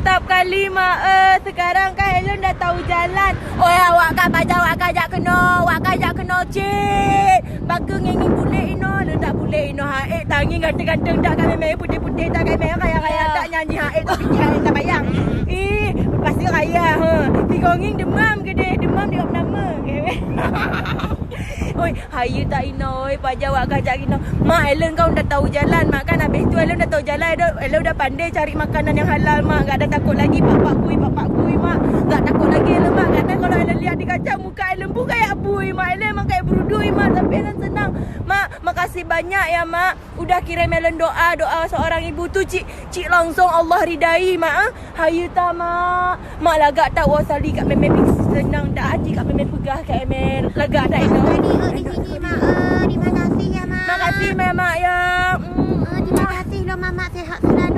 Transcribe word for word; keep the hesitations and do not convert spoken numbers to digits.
Mantap kali, Mak. Eh, sekarang kan Helen dah tahu jalan. Oi, awak kan pajan awak kan jak keunoe, awak kan jak keunoe cit. Bak keuh ngieng-ngieng bulék inoe, le tak bulék inoe. Hai, eh, tangieng ganteng-ganteng tak, kan memang putéh-putéh tak, kan memang kaya-kaya tak, nyanyi hai, eh, tapi hai tak bayang. Ih, pasti raya, ha. Tiga ngieng demam keudeh, demam di bak nama. Oi, hayeue tak inoe, oi, pajan awak ka jak inoe. Mak, Ellen kan dah tahu jalan, Mak, kan habis tu Ellen dah tahu jalan, Ellen, Ellen dah pandai cari makanan yang halal, Mak. Gak ada takut lagi pak-pak bui, pak-pak bui, Mak. Gak takut lagi Ellen, Mak. Karena kalau Ellen lihat di kaca, muka Ellen pun kayak bui, Mak. Ellen memang kayak berudui, Mak. Tapi Ellen senang. Mak, makasih banyak ya, Mak. Udah kirim Ellen doa, doa seorang ibu tu cik, cik langsung Allah ridai, Mak, ah. Hayeue ta, Mak. Mak lagak ta, wa sali kak memeh pingsan, senang ta, aji kak memeh peugah kak memeh. Lagak ta itu. Tadi, eh, di sini, Mak, eh, terima kasih ya, Mak. Makasih, Mak, Mak, ya. Mm. Eh, terima kasih loh, Mak, Mak, sehat selalu.